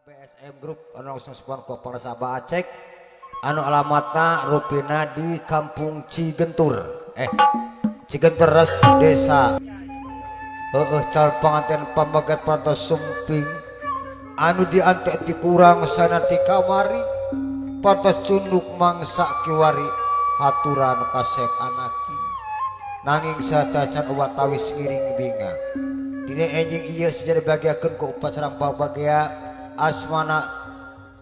BSM Group anu langsung spon ku Pangrasa Abah Acek anu alamatna rupina di Kampung Cigentur Cigentur Res Desa heueuh calon panganten pamegat pantos sumping anu diantek ti kurang sana ti kamari pantos cunduk mangsa kiwari haturan kasep anaki nanging satacan watawis ngiring binga dina enjing ieu sejarah bagiakeun ku upacara bagea asmana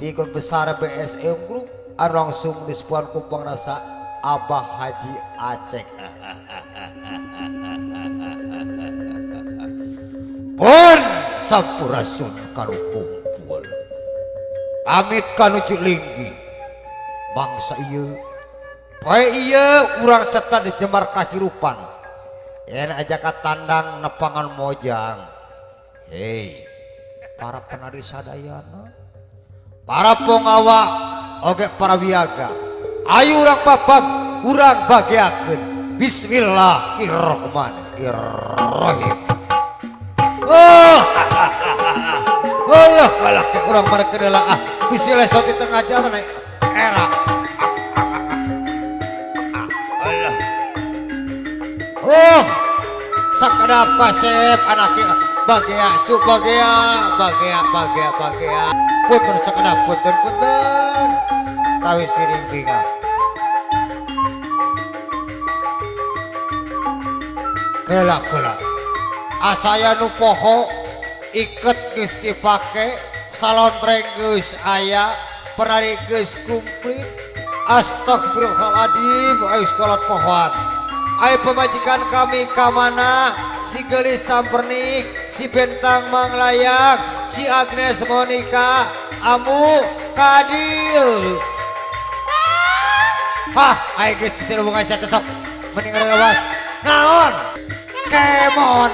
tikun besar BSM Group anu langsung disepuhan ku Pangrasa Abah Haji Acek. Pun sampurasun kanu kumpul amit kanu Cilinggi bangsa ieu poe ieu urang cetak di jemar kahirupan yen aja ka tandang nepangan mojang. Hei para penari sadayana, para pongawa oge para wiyaga, ayo urang papag urang bagiakeun. Bismillahirrahmanirrahim. Oh, Allah kalah ke urang pada kedeula ah bisi lesot di tengah jalan era. Allah. Oh, sakedap kasep anak bagea cu bagea bagea bagea bagea punten sakedap punten punten tawi siring binga kelak kelak asaya nu poho iket geus dipake salontreng geus aya penari geus kumplit. Astagfirullahaladzim ayo sekolah pohoan ayo pemajikan kami kamana si Gelis Campernik, si Bentang Manglayang, si Agnes Monica, Amu Kadil. Hah, ayo geus cicil hubungan sia teh sok mending lewas. Naon? Kemon.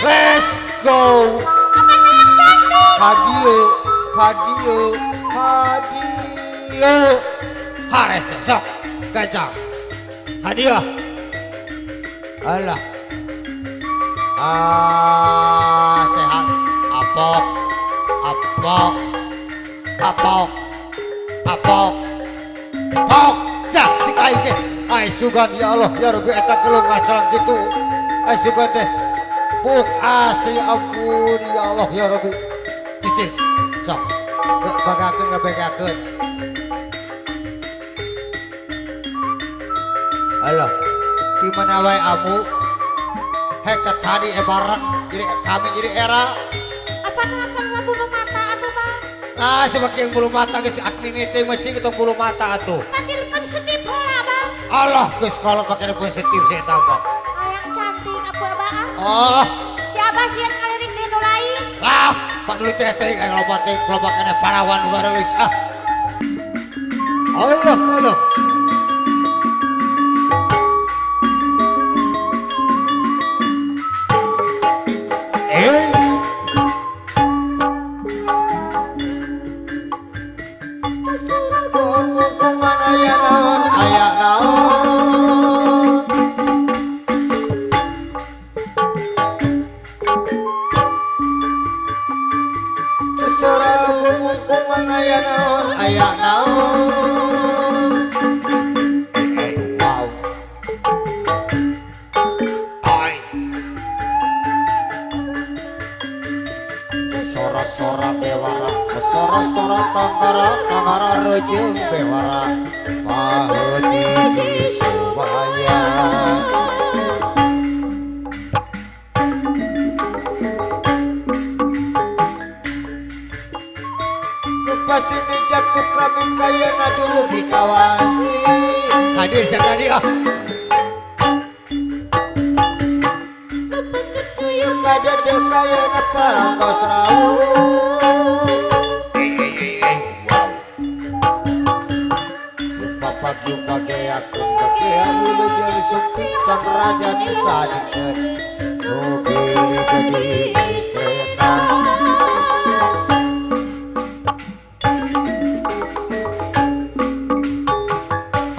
Let's go. Hadieu, hadieu, hadieu. Hares sok gajah. Hadiah. Alah. Ah, sehat. Apok, apok, apok, apok, apok. Ya, cik aing teh. Ai sugan ya Allah ya Rabbi eta geuleuh ngacalang kitu. Ai sugan teh. Buk asli ampun ya Allah ya Rabbi. Cicing. Sok. Bagakeun ngabagakeun. Alah. Di mana wae amu? Hek tadi bareng jadi kami jadi era. Apa kenapa bulu mata atuh Bang? Ah sebagai bulu mata geus aknini teh mah cing tong bulu mata atuh. Panggil sensitif heula Bang. Allah geus kalau pake sensitif saya tambah. Hayang cantik apa Abah ah? Oh. Si Abah sieun ngaliring deui nu lain. Lah, pak dulu teh teh aya loba teh loba keneh parawan nu ah. Allah Allah. Sora-sora bewara, sora-sora tangara, tangara rejeng bewara, paheti di subaya. Lupa sini jatuh kami kaya ngadu di kawan. Hadir sekali ah.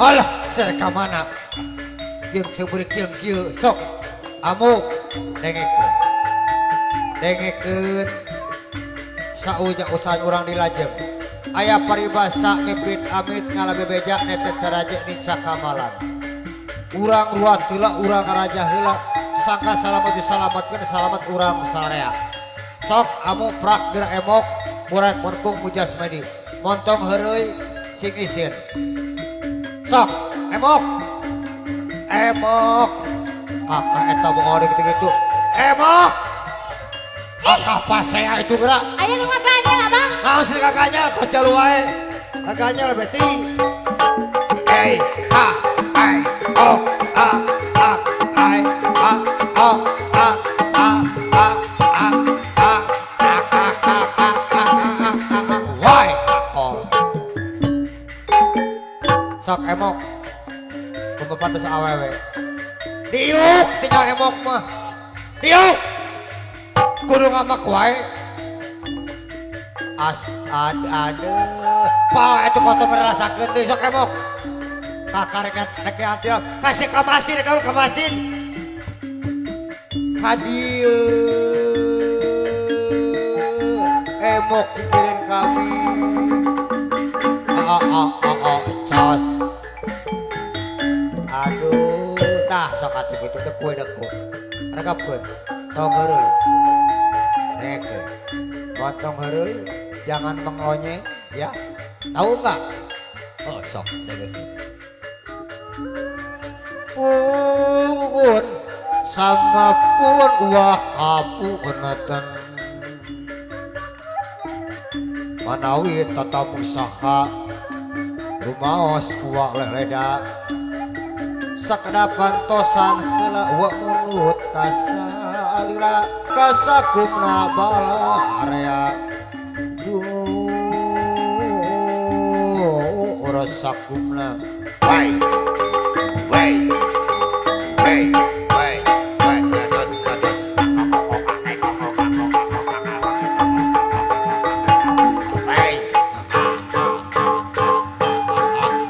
Alah, serka mana? Jeung seubeureuh jeung kieu sok amuk dengekeun. Dengekeun Saunya usaha urang dilajeng. Aya paribasa mipit amit ngalabebeja netet teraje nica kamalan. Urang ruat heula urang raja heula sangka salamet disalametkeun salamet urang sarea. Sok amu prak geura emok murek merkung mujas medi. Montong heureuy sing isin. Sok emok. Emok. Kakak eta bohong gitu-gitu. Emok. Kakak pasea itu geura. Aya nu ngaganyel abang. Naon sih kakaknya kos jalu wae. Kakaknya beti. E H I O A A I A O A A A A A A A A A A A Y O. Sok emok. Kumaha pantes awewe. Diuk tinggal emok mah. Diuk. Kudu ngamak wae. As ad aduh. Pa itu kotor merasakeun teh sok emok. Kakak rek rek diantil kasih ka masjid rek ka masjid. Ka dieu emok pikirin kami. A a a a cas. Aduh, tah sok atuh kitu teh kue deku. Rekapkeun. Tong heureuy. Rekeun. Potong heureuy, jangan mengonyeng ya. Tahu enggak? Oh, sok dengerin. Pun sama pun wah kapuneten. Manawi tatamu saha rumaos kuak leleda. Sakedapan tosan heula wa mulut kasalira kasakumna bala area duh sakumna wai wai wai wai wai wai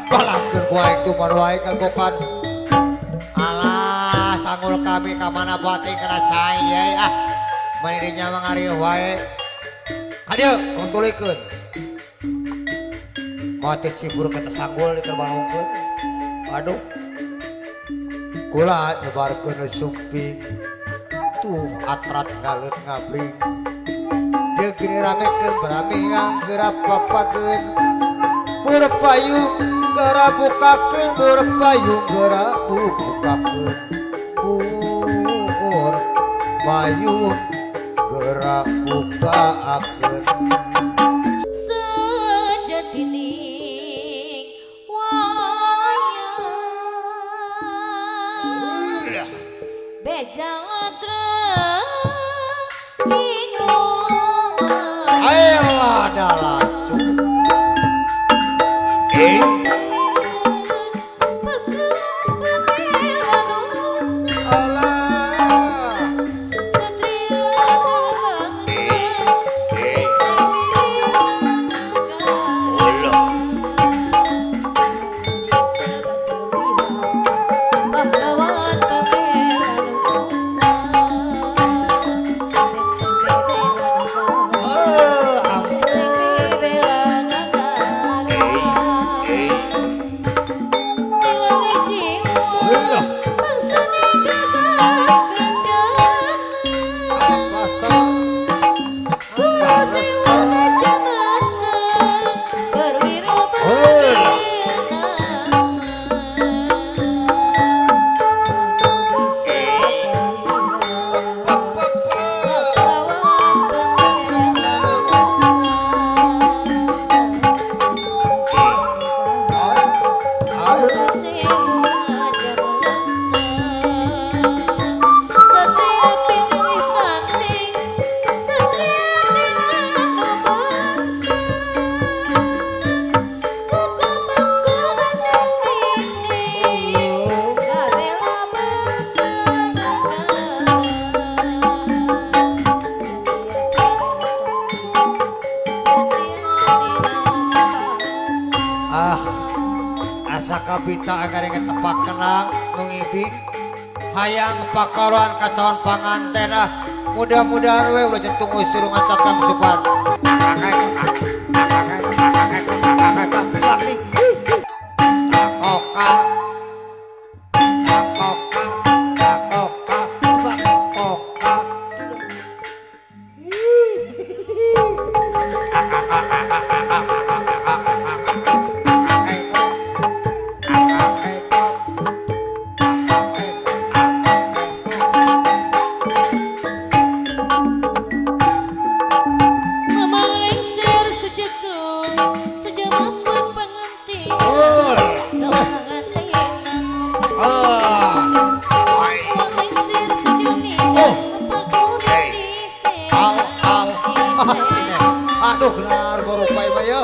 balakeun ku aing tuman wae kagokan. Alah sanggul kami ka mana bating kana cai ye ah mani dinya mangarieuh wae. Ka dieu kuntulikeun. Mati cibur kata sanggul diterbalungkeun. Aduh. Kula nyebarkeun sumping. Tuh atrat ngaleut ngabling. Deuk gini ramekeun berami nganggeura papageun. Burpayung geura bukakeun burpayung geura bukakeun. Bur payung geura bukakeun. Sejatining wayang beja Ayolah dalam Kabita agar tepak kenang nungibing hayang pakaruan kacauan panganten ah mudah-mudahan we ulah jentung usurung acatang supan. Aduh, gelar baru mah ya.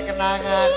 Kenangan.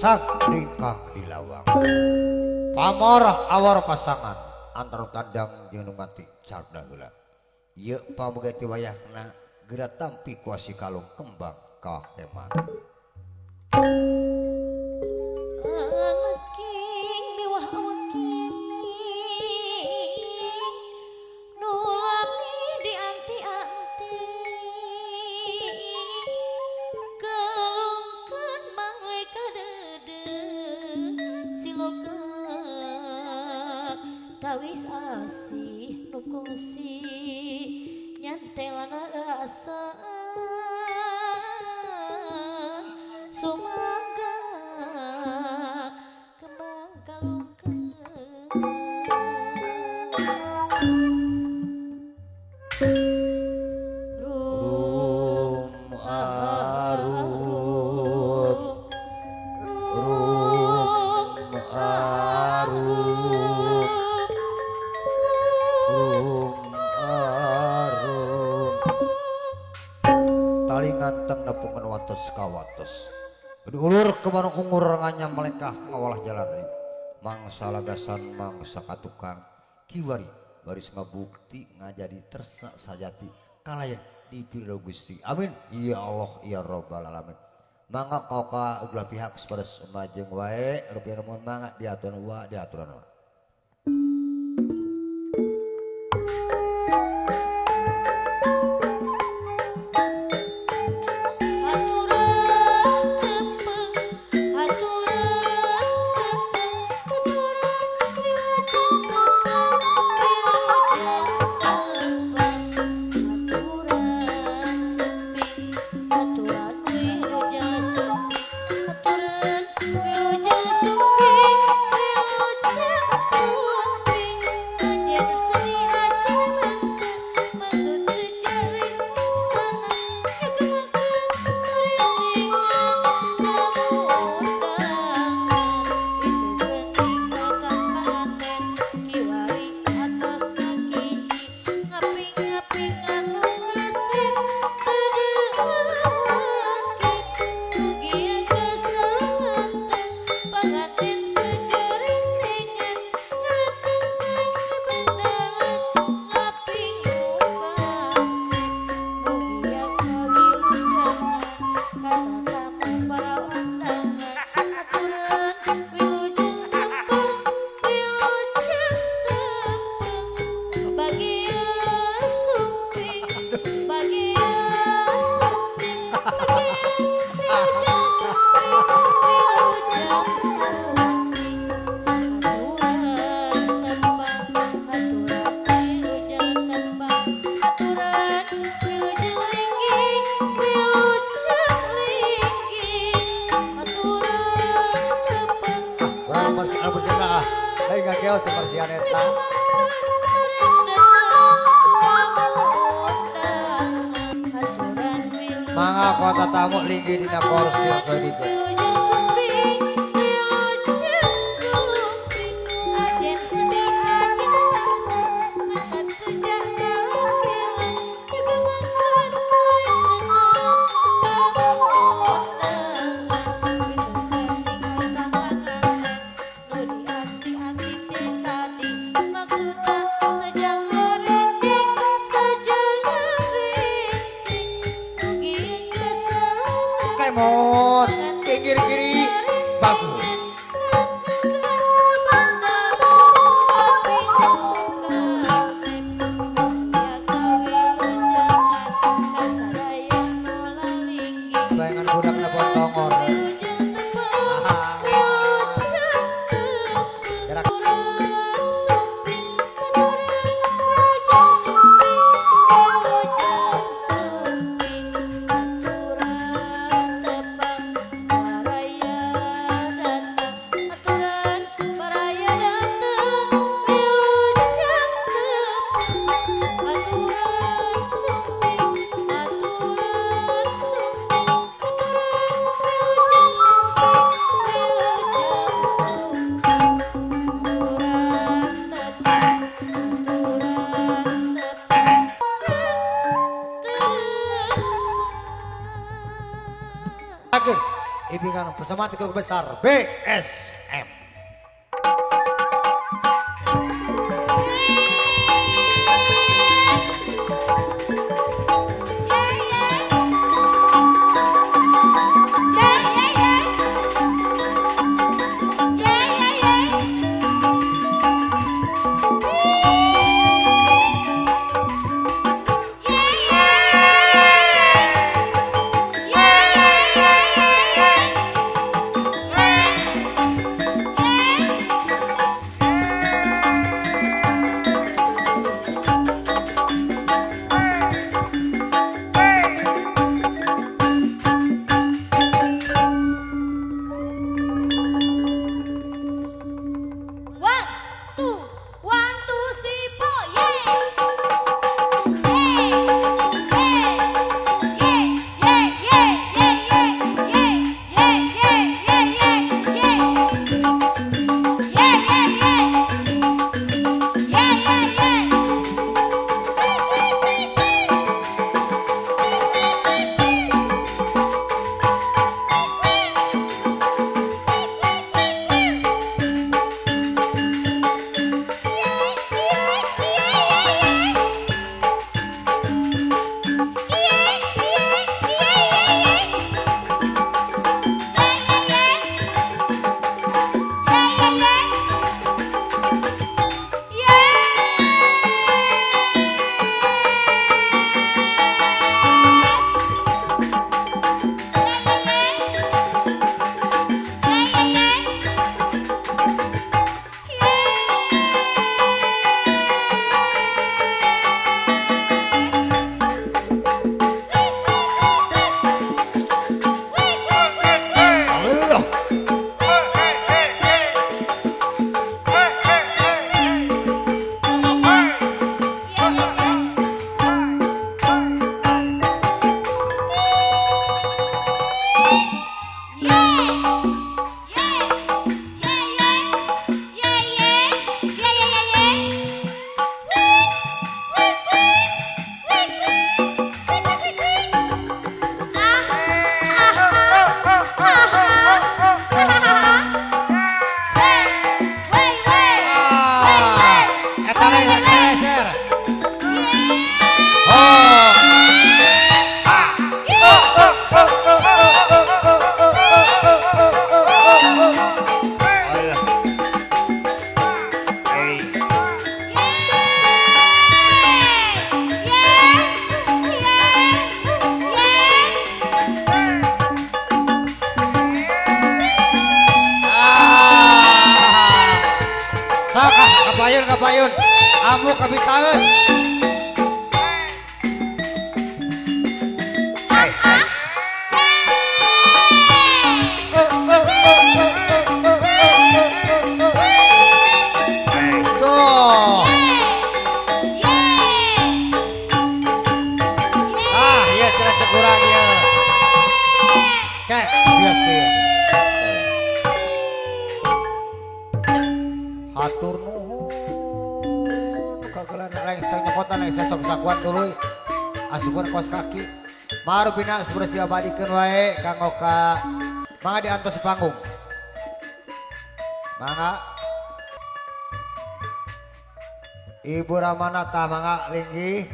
Cak ringkang di lawang. Pamor awar pasangan antara tandang jeung nu mati carda heula. Ieu pamuga ti wayahna geura tampi kuasi kalung kembang kakeman. Aleking miwah aweking nu lami dianti-anti kalungkeun mangle kadeudeuh siloka tawis asih nu kungsi nyantelana rasa sumangga kembang kalungkeun Rum arum rum arum rum arum tali nganteng nepungan wates ka wates diulur ke warung ungur nganyam melengkah ngawalah jalan mangsa lagasan mangsa katukang kiwari baris ngabukti ngajadi tresna sajati kalayan di pira Gusti amin ya Allah ya Rabbal alamin mangga ka belah pihak sapada sumajeng wae rupiah numun mangga diaturan wa diaturan wa. Mangga kota tamu linggih dina kursi gitu. Kemot, pinggir kiri, bagus. Bayangan budak nelpon tongor. Gerak. Ibingan bersama tiga besar BSM. Kabayun, amuk kabitaeun. Tuh. Ah, iya tidak kurang ya. Kayak bias dia. Hatur nuhun kagelan lengser nyokotan lengser sok sakuan dulu asupun kos kaki marupina sebersih abadikeun wae kanggo ka mangga diantos panggung mangga Ibu Ramanata mangga linggih.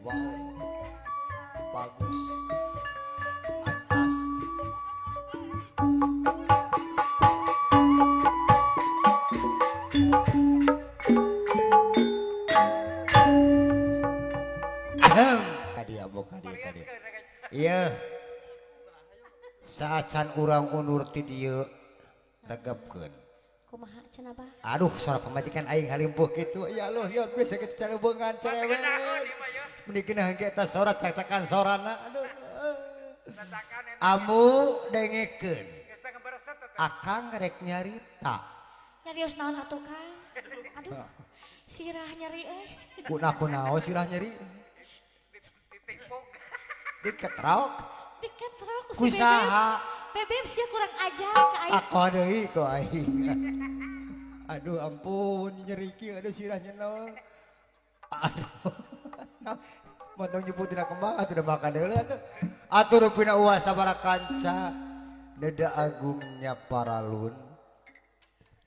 Wow, bagus, atas. Kadia buka dia kadia. Iya, saacan urang undur ti dieu regepkeun. Kumaha cenah bah? Aduh, suara pamajikan aing halimpuh kitu. Ya Allah, ya geus sakitu calebeungan cerewet. Meni geunaheun ge eta sora cak-cakan sorana. Aduh. Amu dengekeun. Akang rek nyarita. Nyarios naon atuh Kang? Aduh. Sirah nyeri euy. Kunaon sirah nyeri? Ditimpuk. Diketrok. Diketrok ku saha? Bebeb sia kurang ajar ka aing. Ako deui ku aing. Aduh ampun nyeri kieu aduh sirah nyenol. Aduh. Montong nyebut dina kembang atuh da makan deui atuh. Atuh rupina uas sabara kanca. Neda agungnya paralun.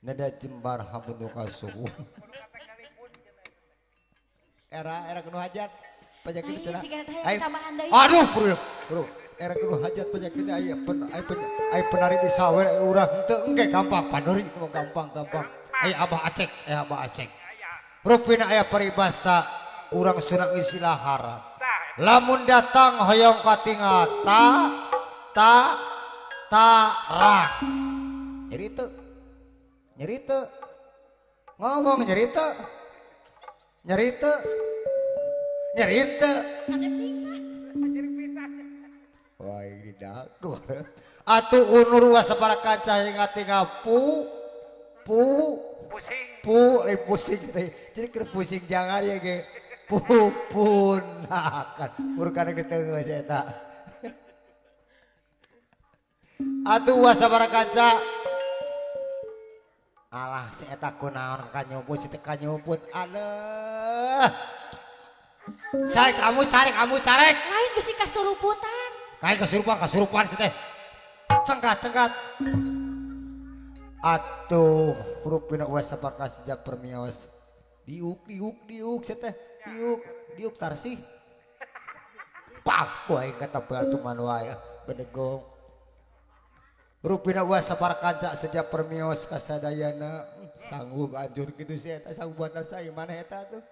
Neda jembar hampun kasuhu. Era era kenu hajat penyakit cenah. Aduh bro, bro. Era kenu hajat penyakit aya penari di sawer urang henteu engke gampang panori gampang gampang. Aya Abah Acek, aya Abah Acek. Rupina aya paribasa urang Sunda ngisi lahar. Lamun datang hoyong katingal ta ta tarang. Nyeri teu. Nyeri teu. Ngomong nyeri teu. Nyeri teu. Nyeri teu. Wah ini dagu. Atuh unur wasapara kaca hingga tinggal pu pu pusing pu pusing teh. Jadi keur pusing jangan ya ge. Pu punakan. Urkan di tengah eta. Atuh wasapara kaca. Alah si eta kunaon kanyumput si teh kanyumput. Aduh. Carek kamu carek kamu carek. Lain bisi kasuruputan. Lain kasurupan kasurupan si teh. Cengkat cengkat. Atuh rupina wasapara kaca permios. Diuk diuk diuk si teh. Diuk diuk tarsih. Pak ku aing kata batu manuaya bedegong. Rupina wasapara kaca sejak permios kasadayana sanggup anjur gitu sih eta sanggup buatan saya mana eta tuh.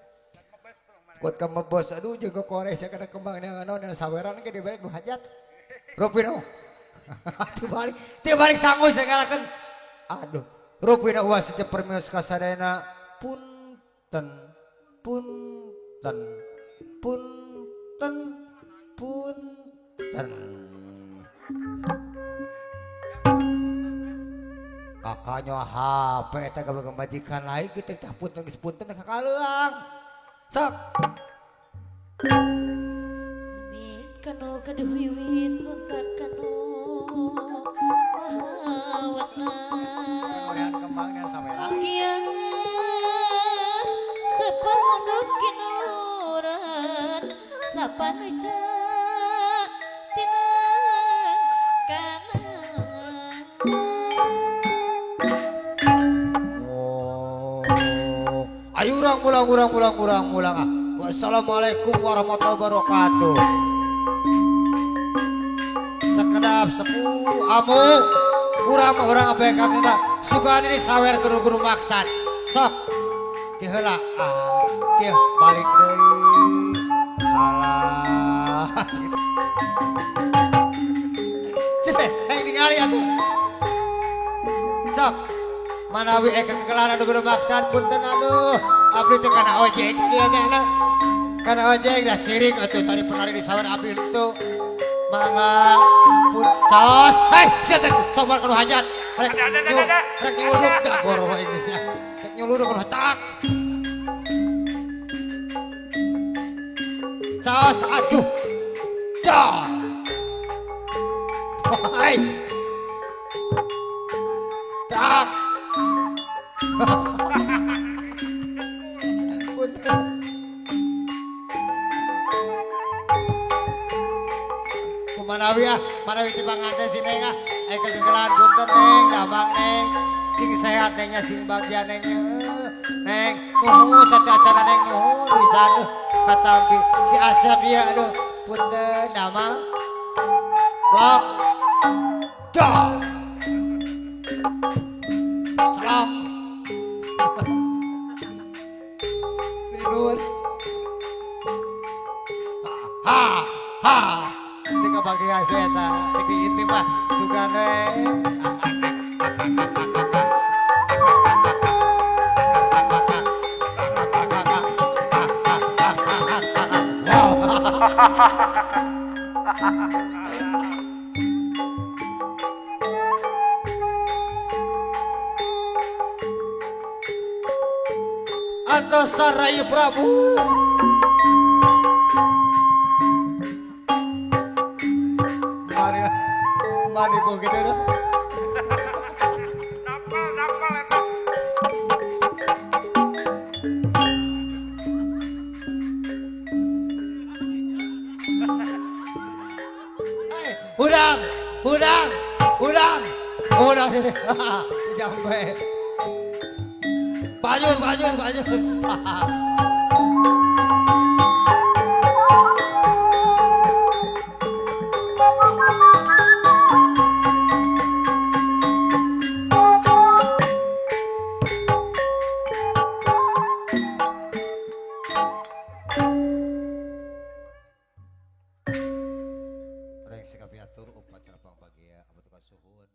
Kuat ka mebos aduh jago kores ya kana kembang neangan naon saweran ge dibalik nu hajat. Rupina teu balik sanggup sagalakeun. Aduh rupina wasapara permios kasadayana punten punten punten punten. Kakaknya HP eta goblok majikan lain kitu teh punten geus punten kakaleuang. Sok. Amin kanu gaduh wiwit luntar kanu mahawatna. Ngorean kembang dan samera. Kian sepamunduk kinuluran sapaneja tina kana. Ayo urang ulang urang ulang urang ulang. Wassalamualaikum warahmatullahi wabarakatuh. Sekedap sepuh amu urang mah urang apa yang kita suka ini sawer guru-guru maksad. Sok tiheula ah tih balik deui. Alah. Sih hayang ningali atuh. Sok manawi eka kekelana nu guru maksad punten aduh abdi teh kana ojek ieu teh kana ojek da sirik atuh tadi penari di sawer abdi henteu mangga puncos hei sia teh sobar kudu hajat rek rek nyuluduk da goro wae geus ya rek nyuluduk kudu tak cas aduh dah hai tak. Punten. Kumanawi ah, manawi ti panganten si Neng ah. Aya kegegelan punten Neng, damang Neng. Sing sehat Nengnya sing bagja Nengnya. Neng, nuhun saca-acana Neng nuhun pisan aduh katampi si Asep ieu aduh punten damang. Plok. Dah. Celok. Linur. Ha ha. Teu kabagian saya eta. Rek diintip ah sugan we. Antosan Rayi Prabu. Mari, mari kok gitu dah. Napal, napal emang. Hey, udang, udang, udang, udang sini. Jampe. Bajur, bajur, bajur. Reng sikapiatur upacara pangbagia abatukan suhun.